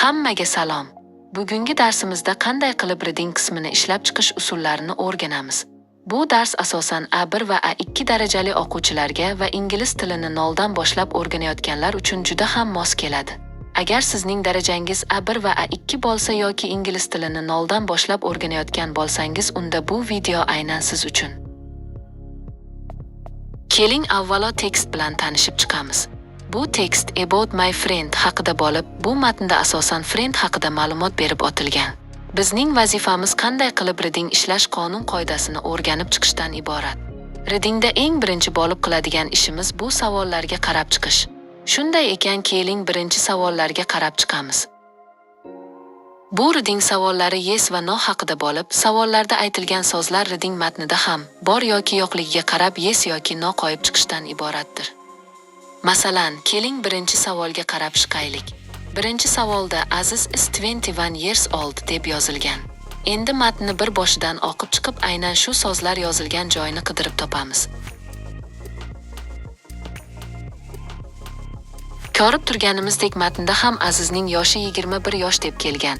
Hammaga salom. Bugungi darsimizda qanday qilib reading qismini ishlab chiqish usullarini o'rganamiz. Bu dars asosan A1 va A2 darajali o'quvchilarga va ingliz tilini noldan boshlab o'rganayotganlar uchun juda ham mos keladi. Agar sizning darajangiz A1 va A2 bo'lsa yoki ingliz tilini noldan boshlab o'rganayotgan bo'lsangiz, unda bu video aynan siz uchun. Keling, avvalo tekst bilan tanishib chiqamiz. Bu tekst "About my friend" haqida bo'lib, bu matnda asosan friend haqida ma'lumot berib o'tilgan. Bizning vazifamiz qanday qilib reading ishlash qonun qoidasini o'rganib chiqishdan iborat. Readingda eng birinchi bo'lib qiladigan ishimiz bu savollarga qarab chiqish. Shunday ekan, keling, birinchi savollarga qarab chiqamiz. Bu reading savollari yes va no haqida bo'lib, savollarda aytilgan so'zlar reading matnida ham bor yoki yo'qligiga qarab yes yoki no qo'yib chiqishdan iboratdir. Masalan, keling, birinchi savolga qarab chiqaylik. Birinchi savolda "Aziz is 21 years old" deb yozilgan. Endi matnni bir boshidan o'qib chiqib, aynan shu so'zlar yozilgan joyini qidirib topamiz. Ko'rib turganimizdek, matnda ham Azizning yoshi 21 yosh deb kelgan.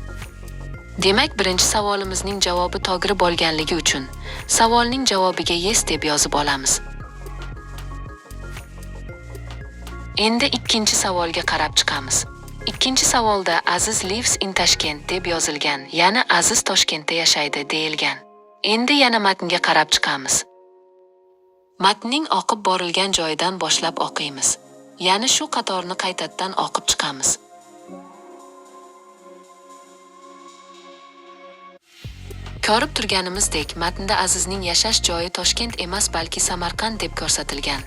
Demak, birinchi savolimizning javobi to'g'ri bo'lganligi uchun savolning javobiga yes deb yozib olamiz. Endi ikkinchi savolga qarab chiqamiz. Ikkinchi savolda "Aziz lives in Tashkent" deb yozilgan, ya'ni Aziz Toshkentda yashaydi deyilgan. Endi yana matnga qarab chiqamiz. Matnning o'qib borilgan joyidan boshlab o'qiymiz. Ya'ni shu qatorni qaytadan o'qib chiqamiz. Ko'rib turganimizdek, matnda Azizning yashash joyi Toshkent emas, balki Samarqand deb ko'rsatilgan.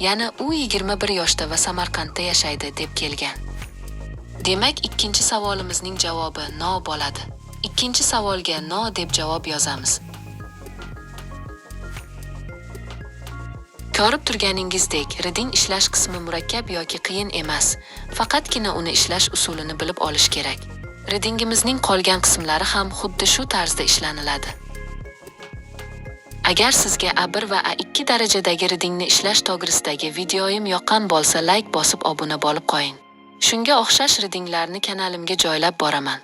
Ya'ni u 21 yoshda va Samarqandda yashaydi deb kelgan. Demak, ikkinchi savolimizning javobi no bo'ladi. Ikkinchi savolga no deb javob yozamiz. Ko'rib turganingizdek, reading ishlash qismi murakkab yoki qiyin emas. Faqatgina uni ishlash usulini bilib olish kerak. Readingimizning qolgan qismlari ham xuddi shu tarzda ishlaniladi. Agar sizga A1 va A2 darajadagi readingni ishlash to'g'risidagi videoyim yoqqan bo'lsa, like bosib obuna bo'lib qo'ying. Shunga o'xshash readinglarni kanalimga joylab boraman.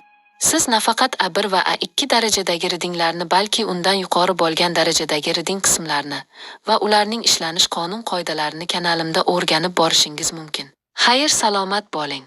Siz nafaqat A1 va A2 darajadagi readinglarni, balki undan yuqori bo'lgan darajadagi reading qismlarini va ularning ishlanish qonun qoidalarini kanalimda o'rganib borishingiz mumkin. Xayr, salomat bo'ling.